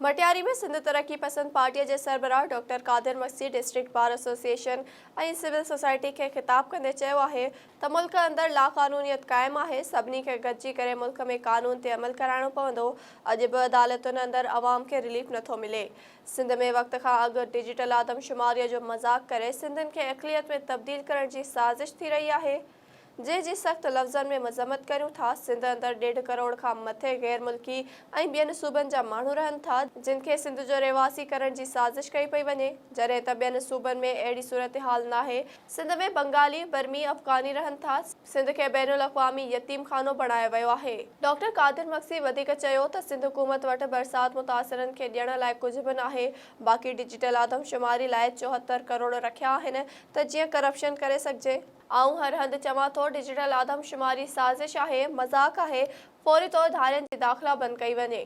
مٽياري ۾ سنڌ ترقي پسند پارٽيء جي سربراهه doctor Qadir Magsi district bar association ۽ civil society کي خطاب ڪندي چيو آهي ته ملڪ اندر لاقانونيت قائم آهي، سڀني کي گڏجي ڪري ملڪ ۾ قانون تي عمل ڪرائڻو پوندو، اڄ به عدالتن اندر عوام کي رليف نٿو ملي. سنڌ ۾ وقت کان اڳ ڊجيٽل آدمشماريء جو مذاق ڪري سنڌين کي اقليت ۾ تبديل ڪرڻ جي سازش ٿي رهي آهي. جنهن جي سخت لفظن ۾ مذمت ڪريون ٿا، سنڌ اندر ڏيڍ ڪروڙ کان مٿي غير ملڪي ۽ ٻين صوبن جا ماڻهو رهن ٿا، جن کي سنڌ جو رهواسي ڪرڻ جي سازش ڪئي پئي وڃي، جڏهن ته ٻين صوبن ۾ اهڙي صورتحال ناهي، سنڌ ۾ بنگالي، برمي، افغاني رهن ٿا، سنڌ کي بين الاقوامي يتيم خانو بڻايو ويو آهي. ڊاڪٽر قادر مگسي وڌيڪ چيو ته سنڌ حڪومت وٽ برسات متاثرن کي ڏيڻ لاء ڪجهه به ناهي، باقي ڊجيٽل آدمشماري لاء 74 ڪروڙ رکيا آهن ته جيئن ڪرپشن ڪري سگهجي. آئون هر هنڌ چوان ٿو ڊجيٽل آدمشماري سازش آهي، مذاق آهي، فوري طور ڌارين جي داخلا بند ڪئي وڃي.